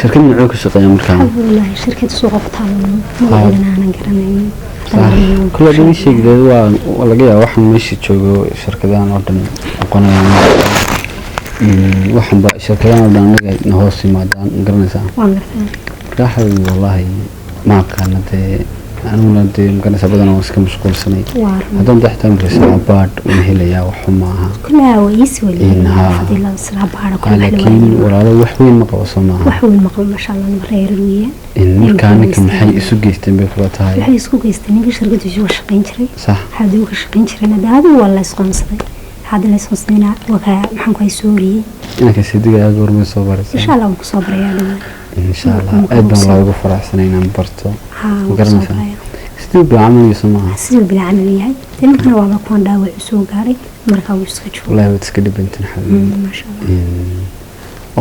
Shirkad nuucuu ka shaqeeya markaa? Wallaahi shirkad suuqa ku taalo, magaceedana aanan garanaynin. Kule hadii ii sheegdeed waa laga yaaba waxaan meesha joogo shirkadahan oo dhan aqoonayaan, waxanba shirkadahan oo dhan anaga na hoos yimaadaan, ma garanaysaa? Waan gartaa. Marka waxa weeye, wallaahi ma aqaana dee, aniguna dee magaranaysaa badan waan iska mashquulsanay. Waa run. Haddaan dee xitaa markaysaa baadh waan helayaa, waxu maaha. Kulaa waa iis weli. In haa. Fadila isla baara kula. Laakiin walaalo wax weyn ma qabo, soo maaha? Wax weyn maqlo, masha Allah, nima reer weeyaan. In markaa ninka maxay isu geysteen bay kula tahay? Waxay isku geysteen ninka shirkadiisu waa shaqayn jiray. Haddii uu ka shaqayn jirayna dee adigu waa la isqoonsaday, haddii la isqoonsadayna waa ka maxaan ku hay sooriyey. Inanka sidiga goormay soo baraysaa? Insha Allah waan kusoo barayaa dhawaan. Insha Allah, aad baan loogu faraxsanay inaan barto. Haa, ma waan kusoo garanaysaa barayaa. Siduu baa camalgiisa maaha? Siduu bila camal yahay dee ninkana waaba kuwan dhaawac u soo gaaray, markaa wuu iska joogo. Wallaahi waad iska dhibantin xabiibi. Maasha Allah.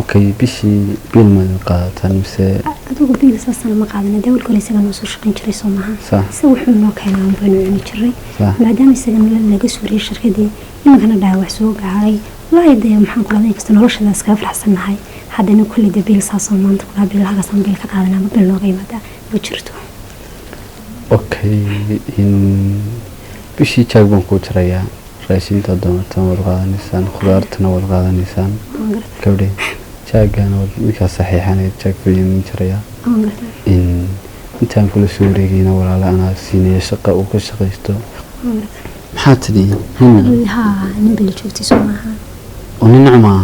Okay, bishii biil maad qaadataan mise? Adigu biil saasana ma qaadana dee, walka hore isaga noo soo shaqayn jiray, soo maaha? Isaga wuxuu noo keenaa un baynu cuni jiray. Maadaama isagana laga suuriyey shirkadii, iminkana dhaawac soo gaaray, wallaahi dee maxaan kula inkasta noloshada iskaga faraxsannahay, haddana kulli dee biil saasoo maanta kulaa biil halkaasaan biil ka qaadanaa ama biil nooga yimaada ma jirto. Okay, bishii jaag baan kuu jarayaa, raashinta doonataan waad qaadanaysaan, khudaartana waad qaadanaysaan. Waan gartaa. Gabdhe jaagana waad ninkaas saxiixanaya, jaag baan idin jarayaa. Waan gartaa. Intaan kula soo wareegayna walaala anaa siinaya shaqa uu ka shaqaysto. Waan gartaa. Maxaa tidhi nin? Haa, nin baa la joogtay, soo maaha? Oo nin nacmaa?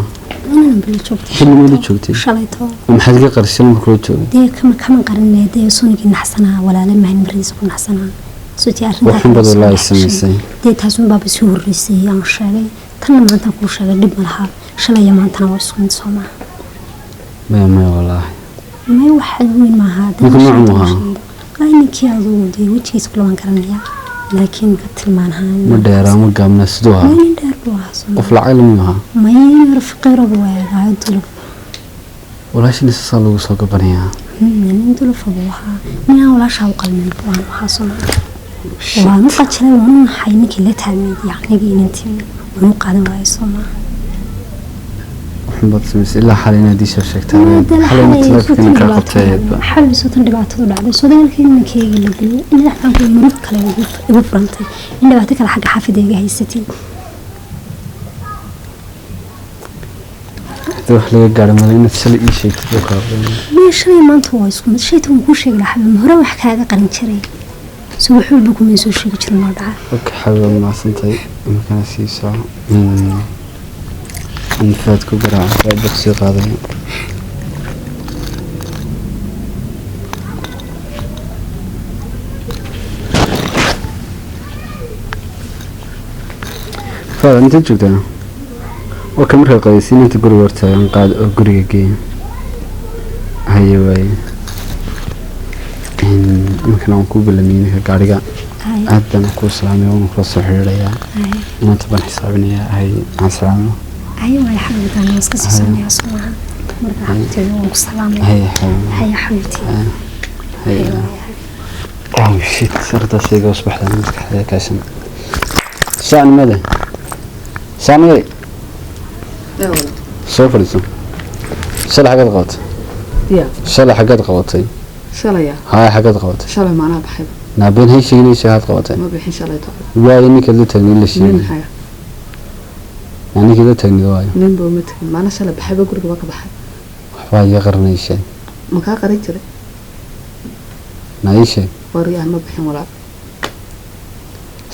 Nin baa la joogtay. Xilli ma la joogtay? Shalayto. Oo maxaad iga qarisay marka kula joogay? Dee kama qarinay dee, sunigii naxsanaa walaale mahan maradiisa ku naxsanaa sotii arrintaa. Waxun baad wallaahi samaysay. Dee taasun baaba sii horreysay aan sheegay, tanna maantaan kuu sheegay, dhib ma laha, shalaya maantana waa isku mid, soo maaha? Maya maya, wallaahi. May, wax weyn maaha. Ninka nooc mu ahaa? Wallaahi ninkii aduu dee wejigiisa kula waan garanayaa, laakiin ka tilmaan ahaan. Ma dheeraa, ma gaabnaa, siduu may ahaa? Nin dheer buu ahaa, soo qof maaha? lacag lamuu ahaa? May, nin yar faqiiro buu eegaayo, duluf. Walaashina saasaa lagu soo gabanayaa? Nin dulufa buu ahaa, nin aan walaashaa u qalmin waan ahaa, soo maaha? Waan u qajiray, waan u naxay ninkii la taagnayd, yacnigii inantii waan u qaadan waayay, soo maaha? Waxun baad samaysay ilaa xalay inaad ii soo sheegtaa, xalayna taleefonkana kaa qabtay ahaydba. Xalay sootan dhibaatadu dhacday, soo dagaalkii inankeyga la dilay, in madaxbaan ku murug kale igu furantay, in dhibaato kale xagga xaafadda iga haysatay. Hadii wax laga gaaro male inaad shalay ii sheegtid buu kaa qabanaya. Maya, shalay maanta waa isku mid, shaytan waan kuu sheegi lahaa xabib, hore wax kaaga qarin jiray, so wax walba kuma soo sheegi jirin oo dhaca. Okay xabib, waad mahadsantahay, iminkana sii soco in faad ku garaaco, faad baa kusii qaadaya. Faad, intaad joogtaa? Okay, markaad qadaysiin inta guriga hortaagan qaad oo guriga geeya. Haye waaye, iminkana waan kuu ballamiyey ninka gaariga. Haye. Aad baan kuu salaamay, waan kula soo xiriirayaa. Haye. Maanta baan xisaabinayaa. Haye, maxaan salaamo. Haye waay xabibtaan, waan iska sii soconayaa, soo maaha? Marka xabibteeda waan ku salaamaya. Haye xabib. Haye xabibtii. Haye. Oh shit, ardaas iga hoos baxday maskaxdayda kaashan saacnimada saacnimada. Soo fadhiiso. Shalay xaggaad qabatay? Ya. Shalay xaggaad qabatay? Shalaya? Haya, xaggaad qabatay? Shalay maanaa baxayba. Naabeen hay sheeginay, sheegaad qabatay. Ma bixin shalay to. Waayo, ninkaad la taagnay la nin sheegay. maxaya? Naa ninkaad la taagnid waayo. Nin ba uma tegin, maana shalay baxayba, guriga waa ka baxay. Waxbaa iga qaranay, sheeg. Ma kaa qarin jiray? Naa ii sheeg. Waryahan ma bixin walaal.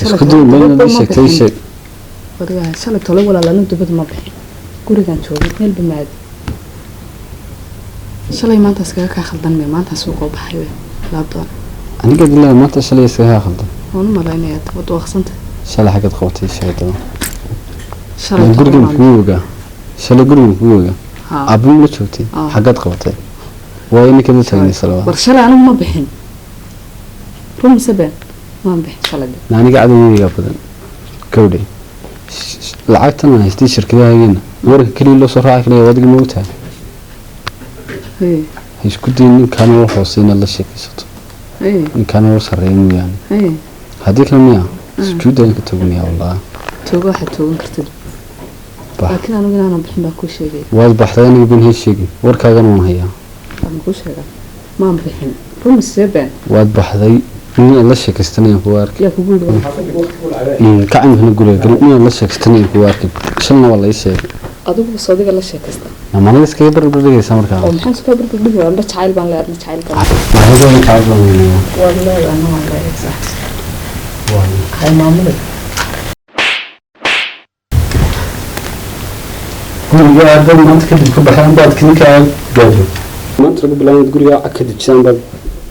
Isku duwan been inaad ii sheegtay, ii sheeg. Waryahan shalay tole walaal anu dibad ma bixin, gurigaan joogay, meelba ma aadin shalay. Maanta iskaga kaa khaldan me, maanta suuqa u baxay we laabdoon. Aniga dilaa maanta shalay iskaga khaldan. Waan u malaynayaa waad waaqsanta. Shalay xaggaad qabatay, sheeg daba. Shalay gurigan tole. Kugu ogaa shalay, gurigan kugu ogaa. Haa. Aabbo ma la joogtay? Aa. Xaggaad qabatay waayo ninkaad la taagnay salawaa? War shalay anigu ma bixin, run mise been, maan bixin shalay de. Na aniga cadowgeyga badan gawdhe, lacagtan aan haystay shirkadahageena warka keliya loo soo raaci karaya adiga, ma ogtahay? Hee. Ha isku dayin ninkaana la hoosey inaad la sheekaysato. Hee. Ninkaana la sarreeya mooyaane. Hee. Haddii kale miya sujuudda ayaan ka toganaya wallahi. Toogo waxaad toogan kartid. Bax. Laakiin anigu inaanan bixin baa kuu sheegay. Waad baxday, aniga ben hay sheegin, warkaagana waan hayaa. Waxaan kuu sheegaa maan bixin run seeben. Waad baxday, nin la sheekaystanayaan kugu arkay. Yaa kugu yidhi? Kacankana guriga gal, nin la sheekaystanayaan kugu arkay, shalna waa la ii sheegay. Adigu sodiga la sheekaysta. Namana iskaga barbar dhigaysa markaa. Oo maxaan iska barbar dhigi? Waa jacayl baan leeyahay, jacayl baan. Mahadsan, jacayl baan leeyahay. Waad leedahay, ana waan leeyahay, sax. Hay maamule. Guriga haddaad maanta kadib ka baxay ambaad ninkaa gaadho, maanta lagu bilaabay guriga cag ka dejisaan baad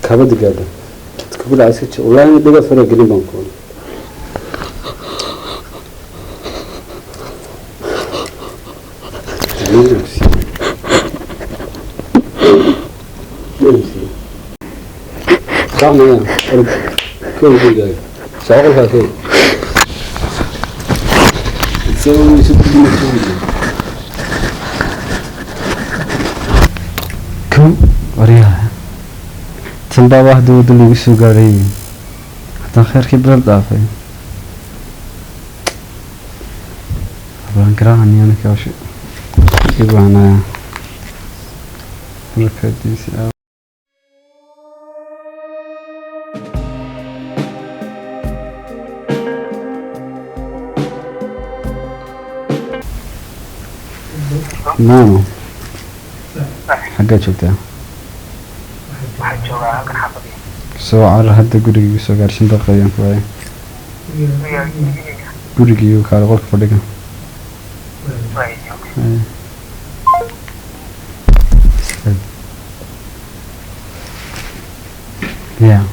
kaabada gaadho, dadka ku dhacay iska jir. Wallaahi dhaga fara gelin baan ku kow. Waryaha, tan baaba hadda wadda lagu soo gaadhay, haddaan kheyrkii bilal dhaafay hablaan garaacani anaka hawsha ibaanaya markaadiisi. Maano, xaggaa joogtaa? Waxaan joogaa halkan xaafadii. Soo carar hadda, gurigii soo gaar, 5 daqiiqo ayaan ku waayay. Gurigii kaale, qolka fadhiga. Haya. Yeah.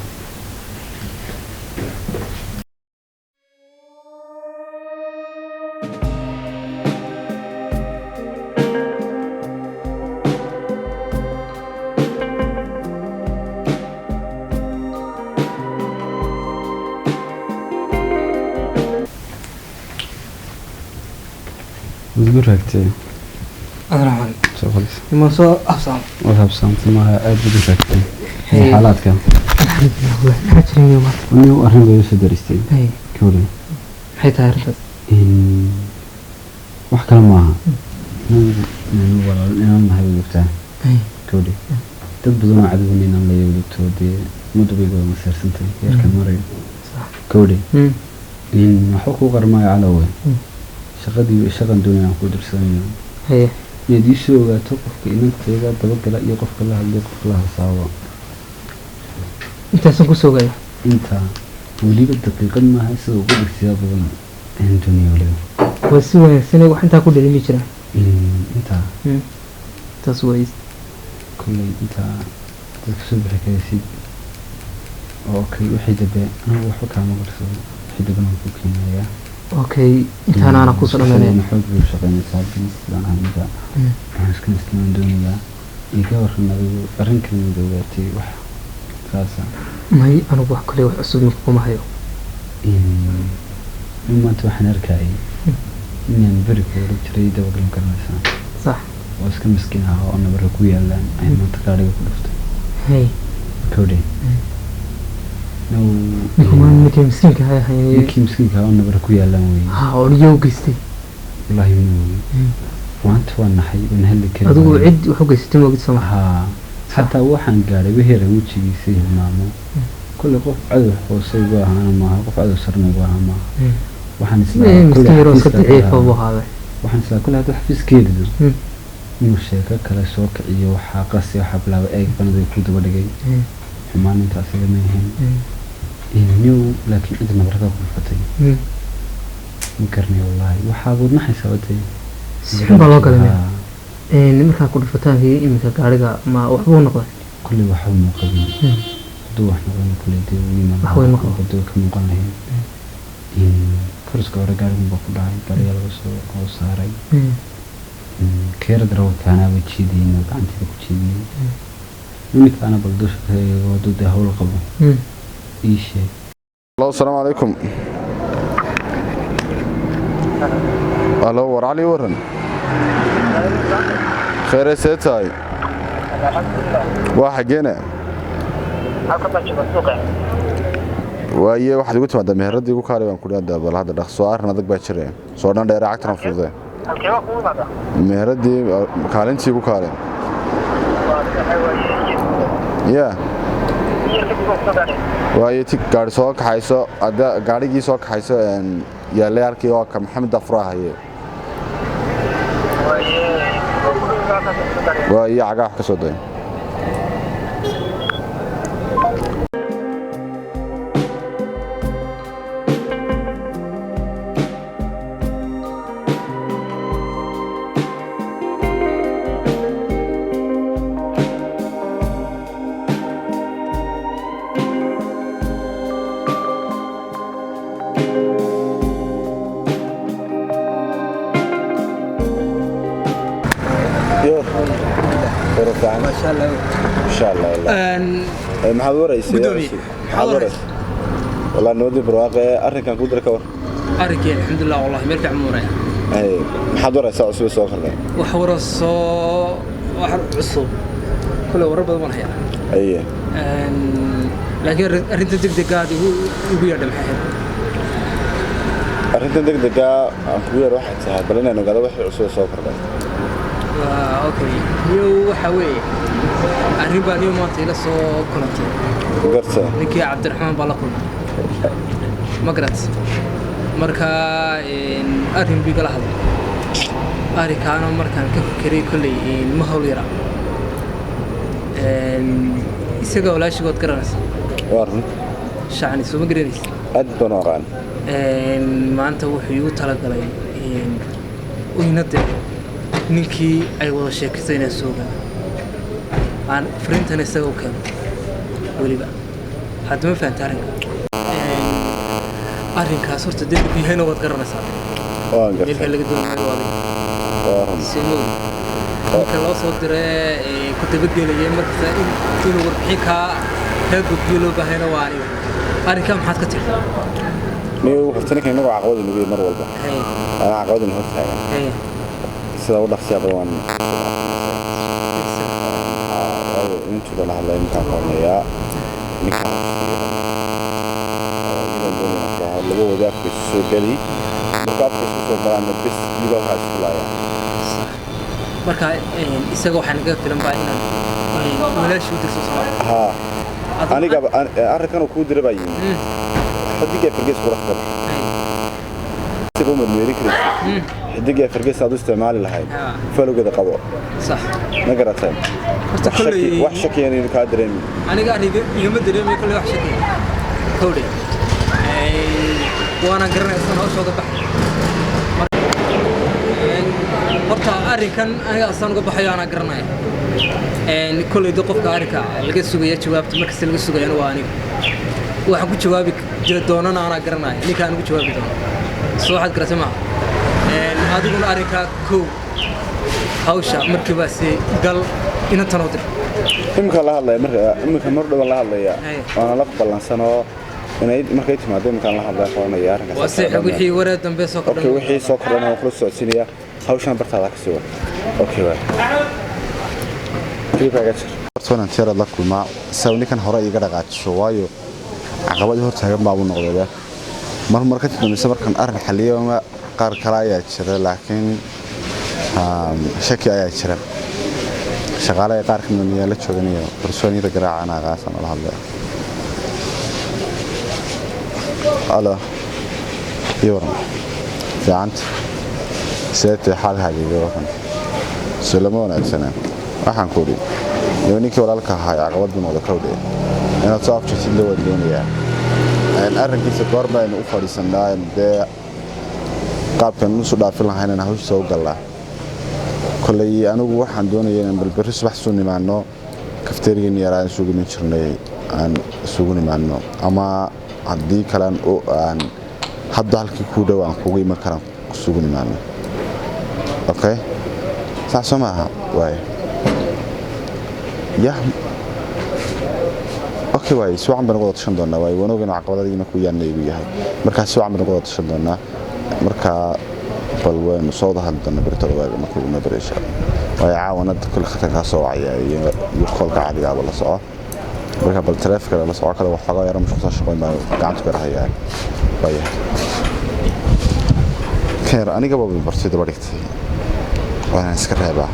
Waad igu raagtay. Asalaamu. Soo fadhiis. Imaan soo habsaam. Waad habsaamtay maaha, aad baad u raagtay. Hey. Xaalaadka? Alxamdulilah, wallahi maxaa jiray maanta? Anigu arrin bay usoo daristay. Hey. Kowdha. Maxay tahay arrintaas? Wax kale maaha, inaan walaal inaan nahay way ogtaa. Hey. Kowdha, dad badan oo cadowna inaan la ogto, dee mudugayga waa maseersantay heerkan marayo. Kowdha, in waxba kuu qarmaayo calowe. Shaqadii shaqan doonaya aan kuu dirsanayo Haye. inaad ii soo ogaato qofka inanteeda dabagala iyo qofka la hadlay, qofka la hasaabo. Intaasan ku soo gaya. Intaa weliba daqiiqad maaha, sida ugu dhigsiyaa badan ayaan doonaya weliba. Waa si wanaagsan, wax intaa ku dhalimi jiraan. Intaa. Taas waa kolley intaa dad kasoo bixi karaysid oo okay, wixii dambe anigu waxba kaama qarsado, wixii dambena waan ku keenayaa. Okay, intaana ana kusoo dhamaynaya. Xoog bay u shaqeynaysaa business baan ahay inta waxaan iska islaan doonayaa. Iga waran adigu, arrin kale mid ogaatay wax saasa? May, anigu wax kale, wax cusub imika kuma hayo. In maanta waxaan arkayay inaan beri ku oran jiray dabagal, ma garanaysaa? Sax. Oo iska miskiin ah oo nabara ku yaalaan ayaan maanta gaadhiga ku dhuftay. Hey. Kowdhe. Ninkii ninkii miskiinka ahay? Ninkii miskiinka ah oo nabara ku yaalaan weye. Ha, oo niyo u geystay? Wallaahi ma ogi. Maanta waan naxay, waan hadli kari Adigu waayay. cid wax u geysatay ma ogid, soo ma? Haa, xataa waxaan gaadhay weheran wejigiisa hilmaamo. Kolley qof cadow hoose igu ahaana maaha, qof cadow sarna igu ahaa maaha. Waxaan islaa Miskiin yaroo iska daciifa buu ahaaday. Waxaan islaa kolley hadduu xafiiska helido inuu sheeko kale soo kiciyo, waxaa qasi, waxaa bilaabay eeg banaday ku daba dhigay. Xumaan inta asaga ma ahayn new, laakiin cid nabarada ku dhufatay ma garanay wallaahi. Waxaa buud naxaysaa waday. Si xun baa loo galay miya? Markaa ku dhufataankii iminka gaariga ma waxbuu noqday? Kolley waxba muu qabin. Hadduu wax noqdana kolley dee wuu iman. Wax weyn ma qabo. Hadduu ka muuqan lahayn faraska hore gaarigun baa ku dhacay, gaarigaa laga soo hoos saaray. Keera darawalkaana way jiidiyeen oo gacanteeda ku jiidiyeen. Ninkaana bal dusha ka eego, hadduu dee hawl qabo ii sheeg. Allo, asalaamu calaykum. Allo, war Cali, waran kheyre, see tahay? Waa xaggeena? Waaye waxaad igu timaadaa meheradii igu kaali baan ku dhaada. Bal hadda dhaqso, arrin adag baa jire. Soo dhan dheere, cagtana fudude. Meheradii kaalintii igu kaale. Ya waayo, ti gaari soo kaxayso, hadda gaarigii soo kaxayso yaallay halkii waa ka Maxamed Afraa haye. Waayo, cagaa wax ka soo day. Yo. Koro fiican. Maasha Allah. Insha Allah wallah. Maxaad waraysay? Gudoomiye, maxaad waraysay? Wallah nabadii barwaaqe, arrinkan ku dira ka war. Arrinkii alxamdulilah, wallahi meel fiican buu maraya. Ay, maxaad waraysaa cusub soo kordhay? Wax wara soo, wax cusub kule, warar badan baan hayaa. Aye. Laakiin arrinta degdega aad igu yeedha maxay ahayd? Arrintan degdega aan kugu yeer waxay tahay bal inaan ogaado wixii cusub soo kordhay. Waa okay, niyow waxa weeye arrin baa niyow maanta ila soo kulantay. Garta. Ninkii Cabdiraxmaan baa la kulmay, ma garat? Marka arrin buu igala hadlay, arrinkaana markaan ka fikiray kolley ma hawl yara. Isaga walaashigood garanaysa. Waa run. Shacni, soo ma garanaysa? Aad baan u aqaan. Maanta wuxuu iigu talagalay ina dee ninkii ay wada sheekaysay inaan soo ogaado, aan fariintan isaga u keeno weliba. Hadda ma fahanta arrinka? Arrinkaas horta dembigu yahayna waad garanaysaa. Waan meelka gartay. Laga doonayo waa adiga. Waa run. Soo ma ogi ninka loo soo diray ee ku dabagelayay markasta inuu warbixin kaa gudbiyo loo baahayna waa aniga. Arrinkaa maxaad ka tiri? Niyow, horta ninkan inagoo caqabad inagu yahay mar walba. Anaa caqabad ina hor taagan. Sida u dhaqsiya badan waan waayo intuuda la hadlay ninkaan qornayaa ninkaan iyadan doonayna ku ahaa laba wada afka isu soo geli, marka afka isku soo galaana bis iyaga waxaa isku laayaan. Marka isaga waxaa naga filan baa inaan walaashii u dirso Soomaali. Haa, aniga arrinkan uu kuu diray baa yimi xidiga Fargees kula ka bax isaga uma meeri karaysid xidiga Fargees aad u isticmaali lahayd. Falowgeeda qabo. Sax. Ma garatay? Horta wax shaki kolley wax shakiyan inuu kaa dareemin. Aniga arriga igama dareemayo kolley wax shakiya kowdhe, waana garanaysan hawshooda bax. Horta arrinkan aniga asaan uga baxayo anaa garanaya. Kolley de qofka arrinka laga sugaya jawaabta markasta laga sugayana waa aniga. Waxaan ku jawaabi doonana anaa garanaya, ninka aan ugu jawaabi doono. Soo waxaad garatay maaha? Adiguna arrinkaa kow hawsha markiiba si gal inantan oo dir. Iminka la hadlaya, marka iminka mar dhowan la hadlaya. Waana la ballansanoo inay markay timaado iminkaan la hadlaya qabanaya arrinkaas. Waa si xog wixii wareer dambe soo okay kordhan. Wixii soo kordhana waan kula socodsiinaya, hawshan bartaada ka sii wad. Okay, waay kilibkaaga jir. Horta waan tiyaraad la kulmaa saw ninkan hore iiga dhaqaajiso, waayo caqabadii hor taagan baa u noqdayba mar mar ka dambaysa markaan arrin xaliyo ama qaar kale ayaa jira, laakiin shaki ayaa jira. Shaqaalaha qaar ka mid ah la jooganayo kalsoonida garaacana qaasan la hadlaya. Alo, iyo waran fiicanta, seete xaalkaaga iga waran? Soo lama wanaagsana. Waxaan ku idhi iyo ninkii walaalka ahaa caqabad buu noqda kowdhe, inaad soo afjirtid la waan doonayaa. Arrinkiisa goor baynu u fadhiisannaa dee qaabkan isu dhaafin lahayn inaan hawshiisa u gallaa. Kolley anigu waxaan doonaya inaan balberri subax soo nimaano kafteerigan yaraa aan isugu iman jirnay, aan isugu nimaano, ama haddii kale aan hadda halkii kuu dhow aan kugu iman karaan isugu nimaano. Okay, sax soo maaha? Waay yah, okay, waay si wacan baan uga wada tashan doonaa. Waay waan ogeyn caqabad adigina ku yaanna igu yahay, markaa si wacan baan uga wada tashan doonaa. Markaa bal waynu soo wada hadli doonaa beritoda waaga markuu inoo baro insha Allah. Waayo caawana kule khatarkaa soo wacaya iyo koolka cadigaaba la soco. Marka bal taleefanka la soco kale waxoogaa yaro mashquulsan shaqooyin baan gacanta ku yarahayaa. Waayahay keer, anigaba bartay daba dhigtay, waanaan iska reebaa.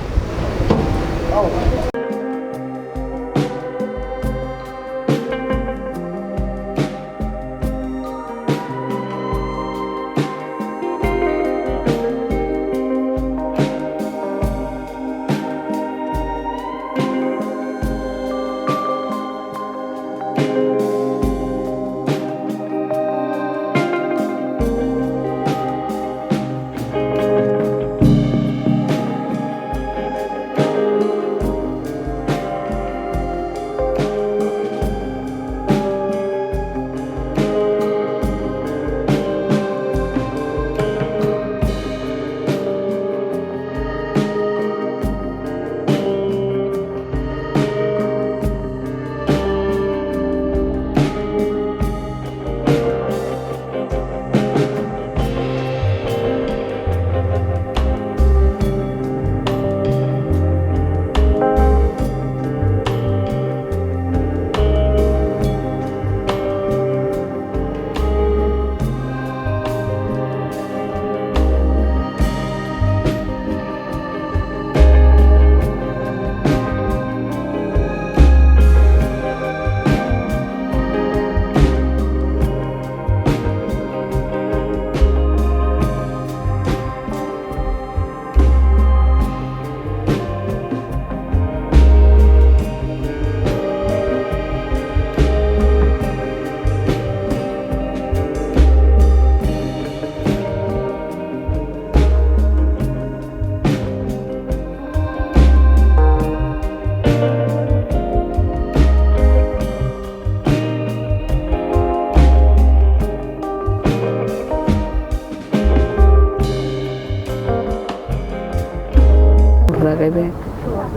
gaadhaybe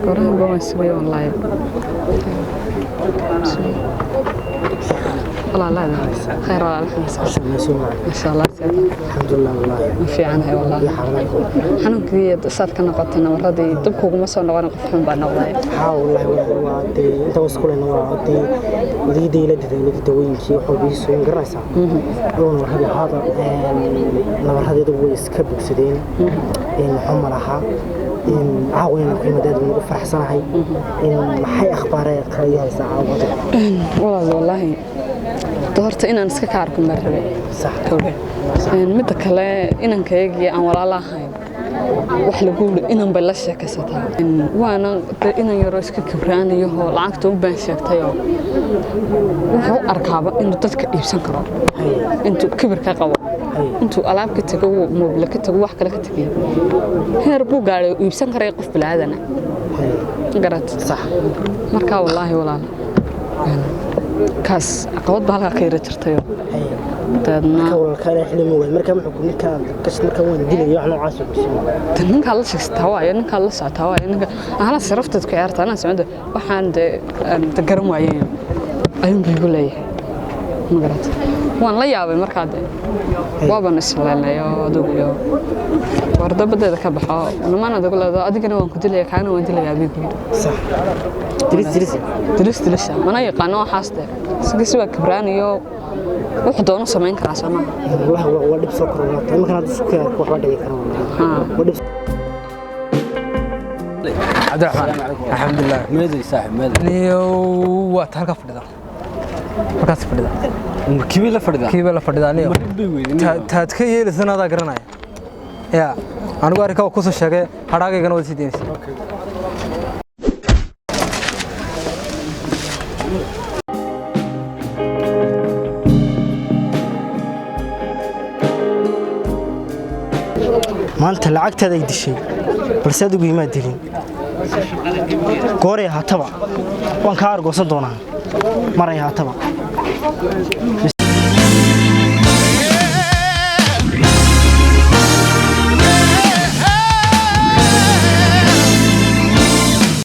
gorahanba waan sugay wallaahi. Walaalaada khayr walaal, masha Allah. Alxamdulilah wallaahi. Ma fiicanahay wallaahi. Xanuunkii saad ka noqotay nabaradii dib kuguma soo noqon, qof xun baa noqday. Haa wallaahi, waa dee inta waskulena waa dee odayday la dadaalay dawooyinkii wax walba ii soo garanaysaa oo nabaradii haada nabaradeedu way iska bogsadeen, waxba ma laha. Caawina ku yimaad aad baan ugu faraxsanahay. Maxay akhbaareed kala ii haysaa caawada? Walaal wallaahi horta inaan iska ka arko ma rabe. Sax. Midda kale inankaygii aan walaala ahayn wax lagu yidhi inan bay la sheekaysataa, waana dee inan yaroo iska kibraanayahoo lacagta u baan sheegtayoo wuxuu u arkaaba inuu dadka iibsan karo, intuu kibir ka qabo, intuu alaab ka tego, moobla ka tego, wax kale ka tegay, heer buu gaadhay oo iibsan karaya qof bilaadan garat. Sax. Markaa wallaahi walaal kaas caqabad baa halkaa ka yara jirtayoo dabeedna marka walaalkaa ilaahay xilli ma waayo. Marka muxuu ku ninkaa gash marka waan dilayo wax noocaas oo kusiiyo? De ninkaa la sheegsataa waayo, ninkaa la socotaa waayo, ninka anaa sharafteed ku ciyaarta anaa socda waxaan de aan de garan waayay ayuun buu igu leeyahay, ma garata? Waan la yaabay markaa de waaban isleelay oo adugu iyo wardabadeeda ka baxo niman adugu leedo adigana waan ku dilaya kaana waan dilayaa bigu yidhi. Sax, dilis dilis. Dilis dilisa mana yaqaano waxaas de isagasi waa kibraaniyo wuxuu doono samayn karaa soo maaha? Wallahi waa dhib soo koro walaal, imankan hadda isku arko waxba dhici kara wallahi. Waa dhib. Cabdiraxmaan, alxamdulilah. Meeday saaxib, meeday? Niyow waad halka fadhida, halkaas fadhida. Kibii la fadhidaa? Kiiba la fadhidaa niyow. Ma dhib bay weyday niyow? Taad ka yeelaysan adaa garanaya ya anigu arrinkaa waa kusoo sheegay, hadhaagaygana waad sii deynaysa. Maanta lacagtaada ay dishay balse adigu imaa dilin, gooray ahaataba waan kaa argoosan doonaa maray ahaataba.